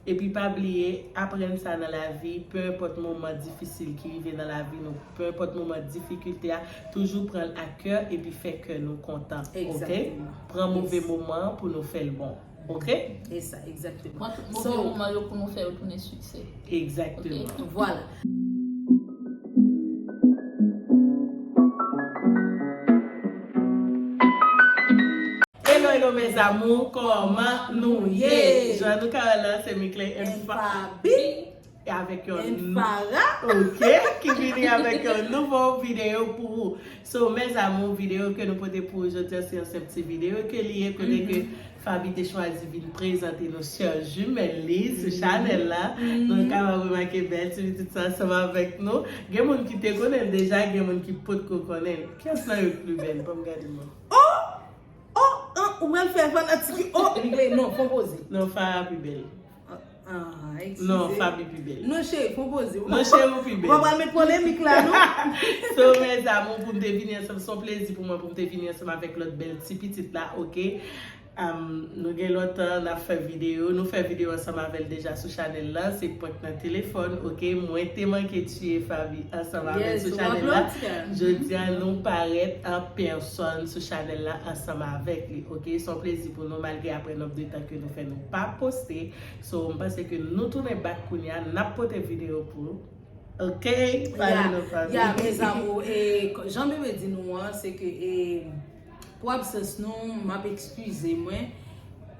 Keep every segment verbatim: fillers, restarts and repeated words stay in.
Epi pa bliye, aprann sa nan lavi, pe enpòt moman difisil ki rive nan lavi nou, pe enpòt moman difikilte a, toujou pran l a kè epi fè kè nou kontan, oke? Pran move moman an pou nou fè l bon, oke? E sa, egzakteman. Pran tout move moman yo pou nou fè yo tounen siksè. Egzakteman. Vwala. Hello, hello mes amours, kòman nou ye? Jan nou ka wè la, se Mickley and Fabi. E avèk yon nou. Ok, ki vini avèk yon nouvo videyo pou ou. So, mes amours, videyo ke nou pote pou ou jodi a, se yon senp ti videyo ke li ye, kote ke Fabi te chwazi vin prezante nou sè jimèl li sou chanèl la. Nou kapab remake bèl ti pitit sa ansanm avèk nou. Gen moun ki te konnen l deja, gen moun ki potko konnen l. Kiyès nan yo k pi bèl? Ban m gade mwen. Oh! Oh! An, ou pral fè fanatik. Oh! Mickley, non, fon poze. Non, Farah pi bèl. Ah, non, Fabi pi bèl. Non, cheri, fon poze. Non, cheri, ou pi bèl. Ou pral met polemik la, non? So, mes amours, pou m te vini ansanm, se yon plezi pou mwen pou m te vini ansanm avèk lòt bèl ti pitit la, oke? Um, nou gen lontan n ap fè videyo. Nou fè videyo ansanm avè l deja sou chanèl la. Se prank nan telefòn, oke? Mwen te manke tiye Fabi ansanm avè l sou chanèl la. Jodi a, nou parèt an pèsòn sou chanèl la ansanm avèk li, oke? Se yon plezi pou nou, malgre apre nòp de tan ke nou fè nou pa poste. So, m panse ke nou tounen back kounye a, n ap pote videyo pou ou. Ok? Pale nou, Fabi. Ya, mes amours, e, jan bebe di nou an, se ke, e, pou absans nou, m ap ekskize mwen.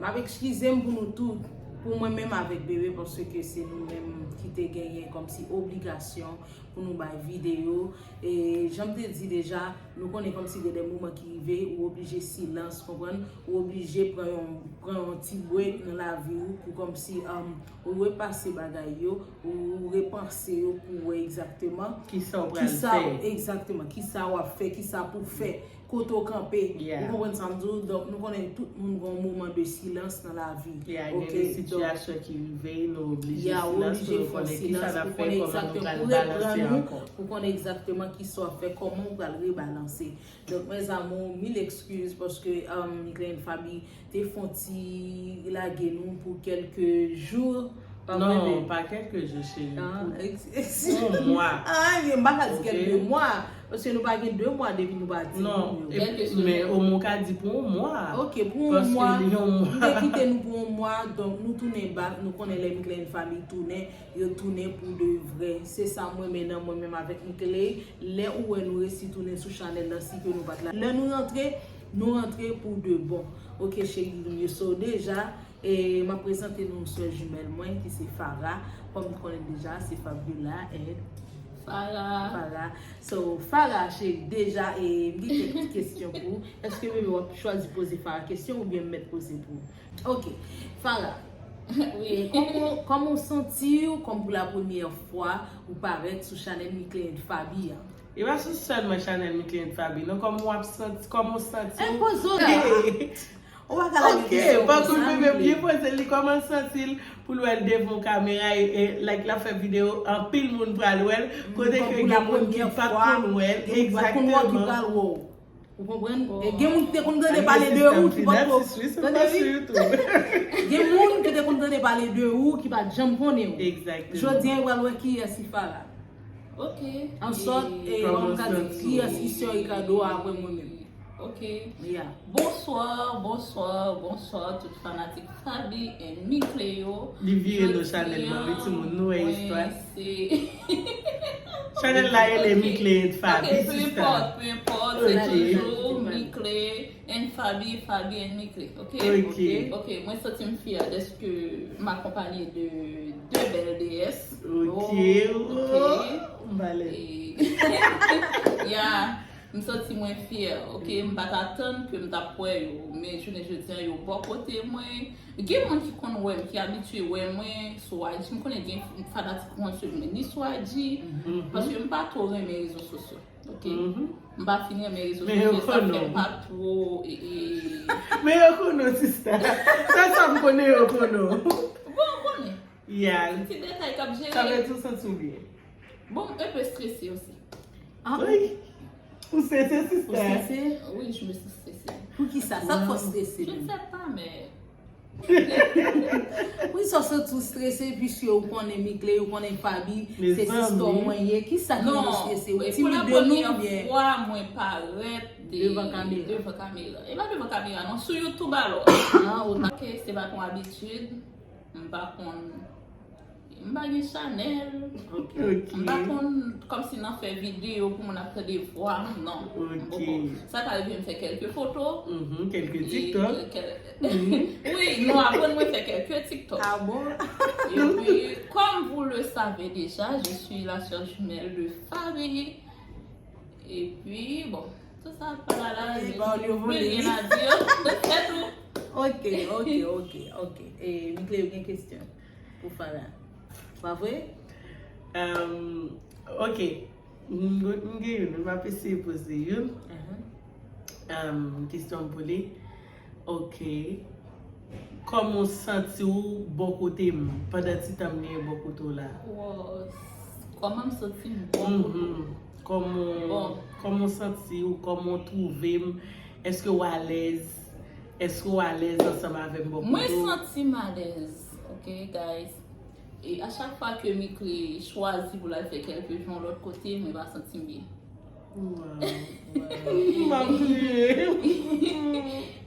M ap ekskize m pou nou tout, pou mwen menm avèk bebe, paske se nou menm ki te genyen kòmsi obligasyon pou nou bay videyo. E, jan m te di deja, nou konnen kòmsi gen de moman ki rive, ou oblije silans, konprann? Ou oblije pran yon, pran yon ti break nan lavi ou pou kòmsi, um, ou repase bagay yo, ou repanse yo pou wè egzakteman kisa w pral fè. Egzakteman, kisa w ap fè, kisa pou w fè, kote w kanpe. Ou konprann sa m di w? Donk, nou konnen tout moun gen yon moman de silans nan lavi. Ya, gen de sitiyasyon ki rive, nou oblije silans pou nou konnen kisa n ap fè, kòman nou pral balanse ankò. Pou konnen egzakteman kisa w ap fè, kòman w pral rebalanse. Donk, mes amours, mil excuse paske, um, Mickley and Fabi te fè yon ti lage nou pou kèlke jou. Non, pa kèlke jou, cheri. Pou yon mwa. Ah, m pa ka di kèlke mwa. Paske nou pa gen de mwa depi nou pati. Non, men omwen w ka di pou yon mwa. Ok, pou yon mwa. Paske yon mwa. Yo te kite nou pou yon mwa, donk nou tounen back, nou konnen lè Mickley and Fabi tounen, yo tounen pou de vrè. Se sa m renmen nan mwen menm avèk Mickley. Lè ou wè nou resi tounen sou chanèl la, si ke nou pa t la. Lè nou rantre, nou rantre pou de bon. Ok, cheri m yo. So, deja, e, m ap prezante nou sè jimèl mwen, ki se Farah. Kòm nou konnen deja, se Fabiola and Farah. Farah. So, Farah, cheri, deja, e, m gen kèk ti kesyon pou ou. Èske bebe w ap chwazi poze Farah kesyon oubyen m mèt poze pou ou? Ok. Farah. Wi. Kòman, kòman w santi w kòm pou la premyè fwa ou parèt sou chanèl Mickley and Fabi a? E pa sou sèlman chanèl Mickley and Fabi, non, kòman w ap santi, kòman w santi w? Poze w la. Ou pa ka lage kesyon konsa. Ok, pa koul bebe byen poze li, kòman l santi l pou l wè l devan yon kamera e, e, like, l ap fè videyo, anpil moun pral wè l, kote ke gen moun ki pa t konn wè l, egzakteman. Ou konprann? E gen moun ki te konn tande pale de ou ki pa t ko tande wi. Gen moun ki te konn tande pale de ou ki pa t janm konnen ou. Jodi a yo pral wè kiyès ki Farah. Ok. An sòt, e kòman m ka di, kiyès ki sè Ricardo a apre mwen menm? Ok. Yeah. Bonswa, bonswa, bonswa tout fanatik Fabi and Mickley yo. Li vire do chanèl ban wi timoun, nou wè istwa. Chanèl la rele Mickley and Fabi, sista. Ok, peu importe, peu importe, se toujou Mickley and Fabi, Fabi and Mickley, ok? Ok. Ok, mwen santi m fyè dèske m akonpanye de de bèl deyès. Ok. M ba lè. Ya. M santi mwen fyè, ok? M pa t atann ke m t ap wè yo, men jounen jodi a yo bò kote mwen. Gen moun ki konn wè m, ki abitye wè mwen sou I G. M konnen gen fanatik mwen swiv mwen ni sou I G, paske m pa twò renmen rezo sosyo, ok? M pa fin renmen rezo sosyo, sa fè m pa twò, e, e. Men yo konnen w, sista. Sèl sa m konnen, yo konnen w. Bon, ou konnen. Yeah. Ti detay k ap jere. Sa vle di w santi w byen? Bon, m enpe strese osi. Ah, wi. Ou strese, sista? Ou strese? Oui, je me suis stressée. Poukisa? Sa k fè w strese menm? Je ne sais pas, mais Wi, sa w santi w strese, piske ou konnen Mickley, ou konnen Faby, se sistè w mwen ye. Kisa ki fè w strese? Ou timid de nou oubyen? Non, e pou la premyè fwa mwen parèt devan kamera. Devan kamera. E pa devan kamera, non, sou YouTube alò. Ah, ok. Ok, se pa yon abitid. M pa konn M pa gen chanèl. Ok. M pa konn kòmsi nan fè videyo pou moun ap tande vwa m, non. M poko. Sa ka rive m fè kèlke foto. Mhm, kèlke TikTok. Wi, nou aprann mwen fè kèlke TikTok. Ah bon? Et puis, comme vous le savez déjà, je suis la sœur jumelle de Faby. Et puis, bon, tout ça, pa la la, je n'ai plus rien à dire. C'est tout. Ok, ok, ok, ok. E Mickley, ou gen kesyon pou Farah? Pa vre? Um, ok. M, m gen youn, m ap eseye poze youn. Um, kesyon pou li. Ok. Kòman w santi w bò kote m pandan ti tan m genyen bò kote w la? Wow. Kòman m santi m bò kote w? Kòman, kòman w santi w? Kòman w twouve m? Èske w alèz? Èske w alèz ansanm avè m bò kote w? Mwen santi m alèz, ok, guys. E a chak fwa ke Mickley chwazi pou l al fè kèlke jou yon lòt kote, mwen pa santi m byen. Wow, wow. M ap kriye.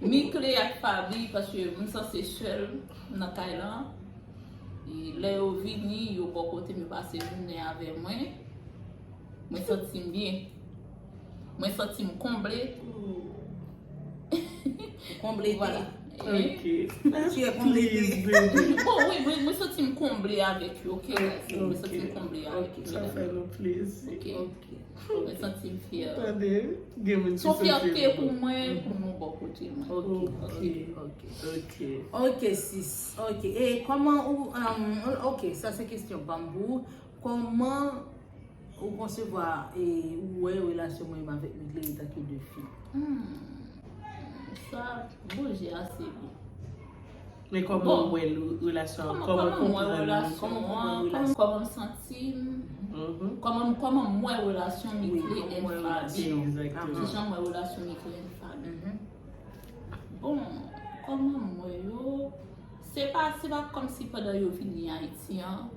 Mickley ak Faby, paske m sanse sèl nan kay lan. E lè yo vini, yo bò kote m, yo pase jounen avè mwen. Mwen santi m byen. Mwen santi m konble. Konble. Voilà. Ok. Bon, wi, mwen, mwen santi m konble avèk yo, ok? Mwen santi m konble avèk yo. Sa fè nou plezi. Ok. Mwen santi m fyè. Tande, gen moun ki santi l. Se yon fyète pou mwen, pou nou bò kote mwen. Ok, ok, ok. Ok, sis. Ok. E kòman ou, um, ok, sa se kesyon pa m pou ou. Kòman ou konsevwa e ou wè relasyon mwen menm avèk Mickley antanke de fi? Hmm. Sa bouje ase byen. Men kòman w wè relasyon an? Kòman, kòman w wè relasyon an? Kòman, kòman m santi m? Kòman, kòman m wè relasyon Mickley and Faby? Exactement. Kijan m wè relasyon Mickley and Faby? Bon, kòman m wè yo? Se pa, se pa kòmsi pandan yo vini Ayiti an,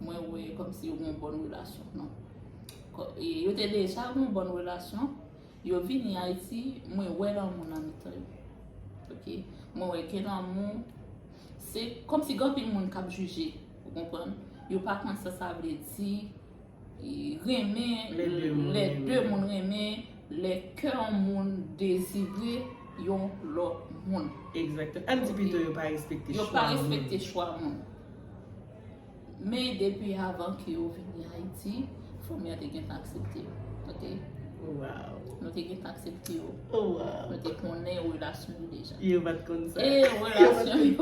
mwen wè kòmsi yo gen yon bòn relasyon, non. Kò-, e, yo te deja gen yon bòn relasyon, yo vini Ayiti, mwen wè lanmou nan mitan yo. Ok? Mwen wè gen lanmou. Se kòmsi gen anpil moun k ap jije, ou konprann? Yo pa konn sa sa vle di, e, renmen, lè de moun renmen, lè kè yon moun dezire yon lòt moun. Egzakteman. Ann di pito yo pa respekte chwa moun. Yo pa respekte chwa moun. Men depi avan ke yo vini Ayiti, fanmi an te gentan aksepte yo. Ok? Wow. Nou te gentan aksepte yo. Oh, wow. Nou te konnen relasyon yo deja. Yo pa t konn sa. E relasyon yo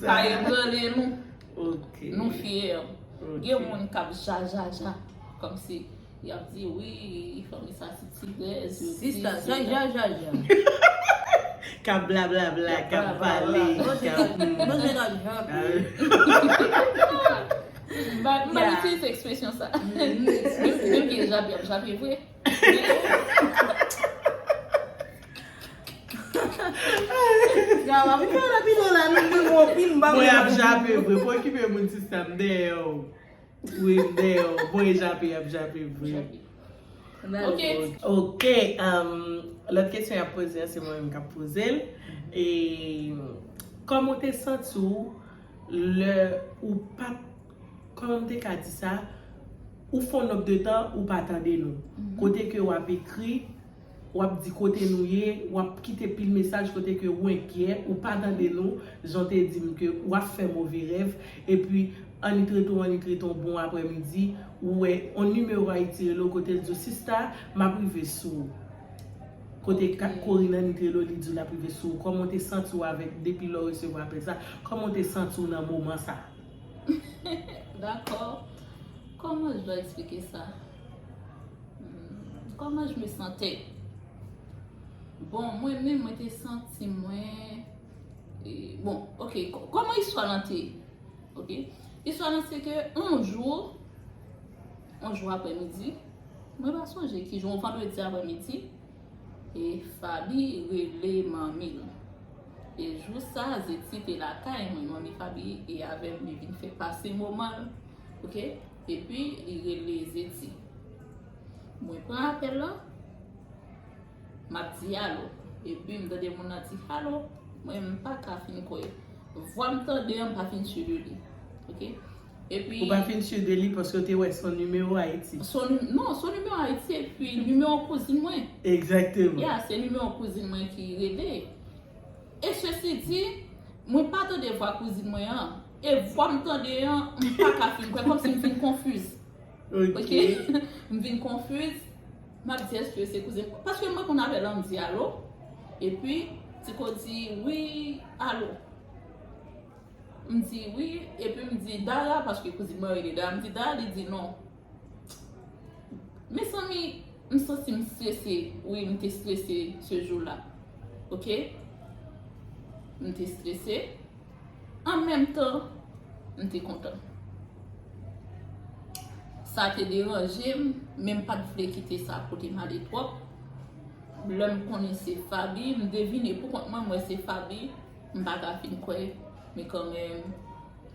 pa ebranle nou. Ok. Nou fyè. Ok. Gen moun k ap jajaja. Kòmsi y ap di, wi, fanmi sa se ti grèz, yo di sista, jajajaja. K ap blablabla, k ap pale, k ap, mm. Manje k ap jape. M pa, m pa itilize ekspresyon sa. Menm, menm ke jape, y ap jape vre. Mwen ap jape vre, pa okipe moun sista m dèyè w. Wi, m dèyè w. Bon, e jape, y ap jape vre. Ok. Ok, um, lòt kesyon y ap poze a, se mwen menm k ap poze l. E kòman w te santi w lè ou pa t, kòman m te ka di sa, ou fè yon nòt de tan, ou pa tande nou. Kote ke w ap ekri, w ap di kote nou ye, w ap kite pil mesaj kote ke ou enkyè, ou pa tande nou, jan w te di m ke w ap fè move rèv, epi annik rete w, annik rete w bon aprèmidi, ou wè yon nimewo Ayiti rele w kote l di w, sista, m ap rive sou ou. Kote Ka-, Corinne annik rele w, li di w l ap rive sou ou. Kòman w te santi w avèk, depi lè w resevwa apèl sa, kòman w te santi w nan moman sa? Dakò. Comment je dois expliquer ça? Hmm, comment je me sentais? Bon, mwen menm, mwen te santi mwen, e, bon, ok, kò-, kòman istwa lan te ye? Ok? Istwa lan se ke yon jou, yon jou aprèmidi, mwen pa sonje ki jou, yon vandredi aprèmidi, e Faby rele manmi l. E jou sa, Zeti te lakay mwen, manmi Faby e avè m, li vin fè pase moman l, oke? Epi, li rele Zeti. Mwen pran apèl lan, m ap di alo. Epi, m tande moun nan di alo, mwen, m pa ka fin kwè. Vwa m tande an, m pa fin si de li, oke? Epi, ou pa fin si de li paske w te wè se yon nimewo Ayiti. Se yon nim-, non, se yon nimewo Ayiti, epi nimewo kouzin mwen. Egzakteman. Ya, se nimewo kouzin mwen ki rele. E sesi di, mwen pa tande vwa kouzin mwen an. E vwa m tande an, m pa ka fin kwè, kòmsi m vin konfiz. Ok. Ok? M vin konfiz. M ap di, èske se kouzin? Paske mwen konn apèl lan, m di alo. Epi, Tiko di, wi, alo. M di, wi. Epi m di, Dara, paske kouzin mwen rele Dara. M di, Dara, li di non. Mezanmi, m santi m strese. Wi, m te strese se jou la. Ok? M te strese. An menm tan, m te kontan. Sa te deranje m, men m pa t vle kite sa pote m ale twòp. Lè m konnen se Faby, m devine pou kont mwen, m wè se Faby, m pa ka fin kwè, men kanmenm,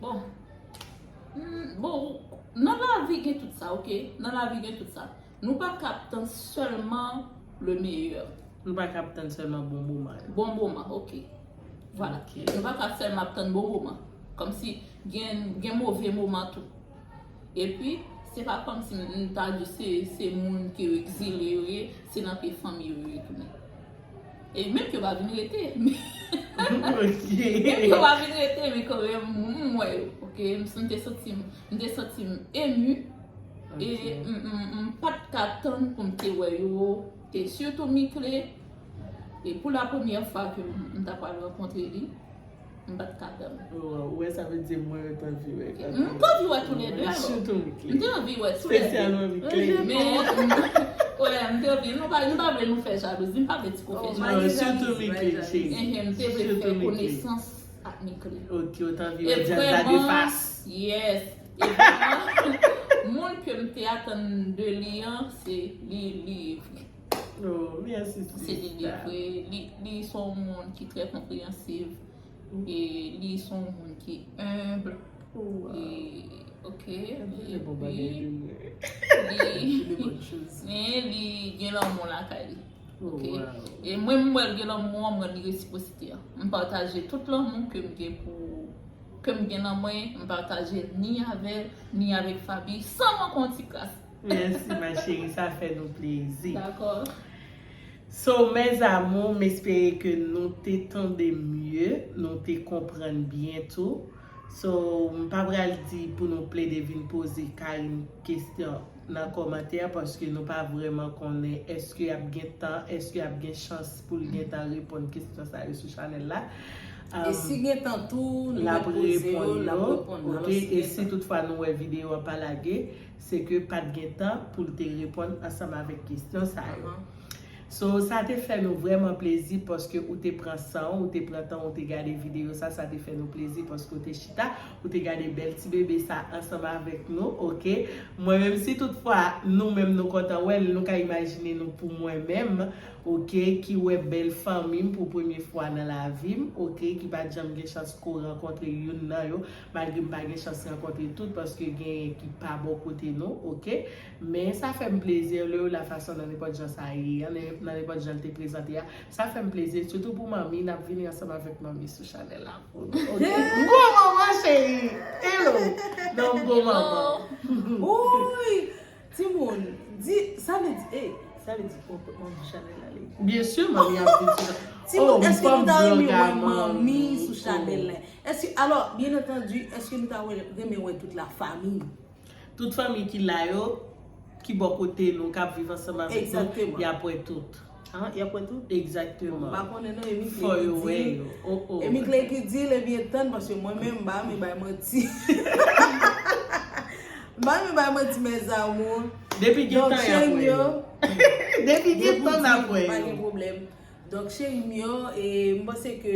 bon. Hmm, bon, nan lavi gen tout sa, ok? Nan lavi gen tout sa. Nou pa ka ap tann sèlman le meilleur. Nou pa ka ap tann sèlman bon moman yo. Bon moman, ok. Vwala. Ok. Nou pa ka sèlman ap tann bon moman. Kòmsi gen, gen move moman tou. Epi, se pa kòmsi m, m ta di se, se moun ki yo egzile yo ye, se nan pye fanmi yo yo ye tounen. E menm ke yo pa vin rete. Ok. Menm ke yo pa vin rete, men kanmenm, m wè yo, ok? M, m te santi m, m te santi m emu. E, ok, m, m, m pa t ka tann pou m te wè yo, te sitou Mickley. E pou la premyè fwa ke m, m ta pral rankontre li, m pa t ka tann. Oh, wow. Ou wè, sa vle di mwen, yo t anvi wè. M te anvi wè tou le de, alò. Sitou Mickley. M te anvi wè tou le de. Espesyalman Mickley. Men, m, wè, m te anvi, nou pa, nou pa vle nou fè jalouzi, m pa vle Tiko fè jalouzi. Oh, sitou Mickley, cheri. Enhen, m te vle fè konesans ak Mickley. Ok, ou t anvi wè Jazz la de fas. Yes. E vrèman, moun ke m te atann de li an, se li, li ye vre. Oh, mèsi, sista. Se li, li ye vre. Li, li se yon moun ki trè konpreyansiv. E li se yon moun ki enb. Oh, wow. E, ok. Epi, li, men li gen lanmou lakay li. Ok. E mwen, m wè l gen lanmou an, m rann li resipwosite an. M pataje tout lanmou ke m gen pou, ke m gen nan mwen, m pataje l ni avè l, ni avèk Faby, san manke yon ti kras. Mèsi, ma chérie, sa fè nou plezi. Dakò. So, mes amours, m espere ke nou te tande mye, nou te konprann byen tou. So, m pa pral di pou nou plede vin poze Karine kesyon nan kòmantè, paske nou pa vrèman konnen èske y ap gen tan, èske y ap gen chans pou l gen tan reponn kesyon sa yo sou chanèl la. E si gen tan tou, nou mèt poze yo, l ap reponn nan lòske gen tan. E si toutfwa nou wè videyo an pa lage, se ke pa t gen tan pou l te reponn ansanm avèk kesyon sa yo. So, sa te fè nou vrèman plezi paske ou te pran san w, ou te pran tan w, ou te gade videyo sa, sa te fè nou plezi paske ou te chita, ou te gade bèl ti bebe sa ansanm avèk nou, ok? Mwen menm, si toutfwa nou menm nou kontan wè l, nou ka imajine nou pou mwen menm, ok, ki wè bèl fanmi m pou premye fwa nan lavi m, ok, ki pa t janm gen chans ko rankontre youn nan yo, malgre m pa gen chans rankontre tout, paske genyen ki pa bò kote nou, ok? Men sa fè m plezi, lè yo la fason nan nenpòt jan sa ye an, nan nenpòt jan l te prezante a. Sa fè m plezi, sitou pou manmi, n ap vini ansanm avèk manmi sou chanèl la. Ok? M gwo manman, cheri! Hello! Non, m gwo manman. Hello! Uy! Timoun, di, sa vle di, ey, sa vle di, oh, manmi chanèl la, li. Byen si, manmi ap vin sou chanèl. Timoun, èske nou ta renmen wè manmi sou chanèl la? Èske, alò, byen antandi, èske nou ta wè, renmen wè tout la fanmi? Tout fanmi ki la yo, ki bò kote nou, k ap viv ansanm avèk nou, y ap wè tout. Ah, y ap wè tout? Egzakteman. Bon, m pa konnen non, e Mickley ki di l. Fò yo wè yo. Oh, oh. E Mickley ki di l, ebyen tann, paske mwen menm, m pa renmen bay manti. M pa renmen bay manti, mes amours. Depi gen tan, y ap wè yo. Depi gen tan, n ap wè yo. Pa gen pwoblèm. Donk, cheri m yo, e m panse ke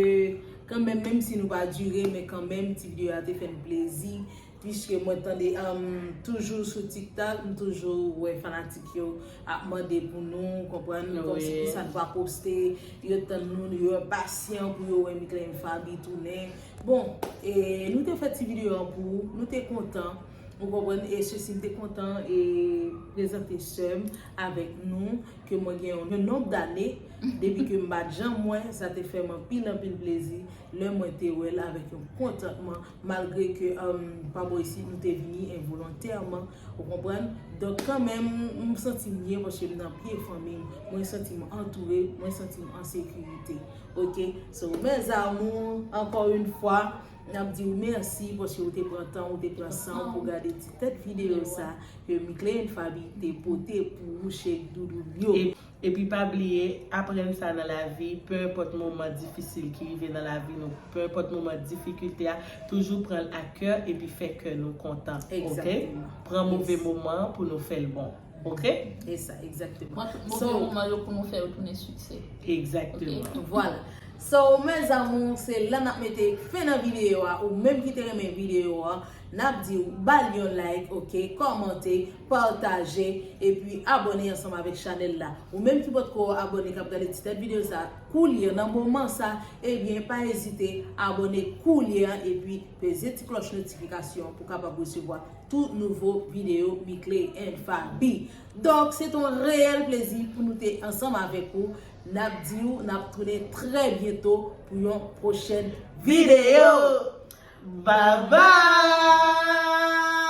kanmenm, menm si nou pa dire, men kanmenm, ti videyo a te fè n plezi. Piske mwen tande um, toujou sou TikTok, m toujou wè fanatik yo ap mande pou nou, konprann, kòmsi kisa nou pa poste, yo tann nou, yo enpasyan pou yo wè Mickley and Faby tounen. Bon, e nou te fè ti videyo an pou ou, nou te kontan, ou konprann, e sesi m te kontan e prezante sè m avèk nou, ke mwen gen yon nonb dane depi ke m pa t janm wè, sa te fè m anpil anpil plezi lè mwen te wè l avèk yon kontantman, malgre ke um, pa bò isit nou te vini envolontèman, ou konprann? Donk kanmenm, m santi m byen paske m nan pye fanmi m, mwen santi m antoure, mwen santi m an sekirite. Ok, so mes amours, encore une fois, n ap di w mèsi paske w te pran tan, w te pran san w pou gade ti tèt videyo sa ke Mickley and Faby te pote pou ou, Shake Doudoune yo. E- Epi pa bliye, aprann sa nan lavi, pe enpòt moman difisil ki rive nan lavi nou, pe enpòt moman difikilte a, toujou pran l a kè epi fè kè nou kontan, ok? Pran move moman an pou nou fè l bon, ok? E sa, egzakteman. Pran tout move moman yo pou nou fè yo tounen siksè. Egzakteman. Vwala. So, mes amours, se la n ap mete fen nan videyo a. Ou menm ki te renmen videyo a, n ap di w ba l yon like, ok, kòmante, pataje, epi abòne ansanm avèk chanèl la. Ou menm ki potko abòne k ap gade ti tèt videyo sa koulye nan moman sa, ebyen pa ezite abòne koulye a epi peze ti klòch notifikasyon pou w kapab resevwa tout nouvo videyo Mickley and Faby. Donk, se t on reyèl plezi pou nou te ansanm avèk ou. N ap di w, n ap tounen trè byento pou yon pwochèn videyo. Bye bye!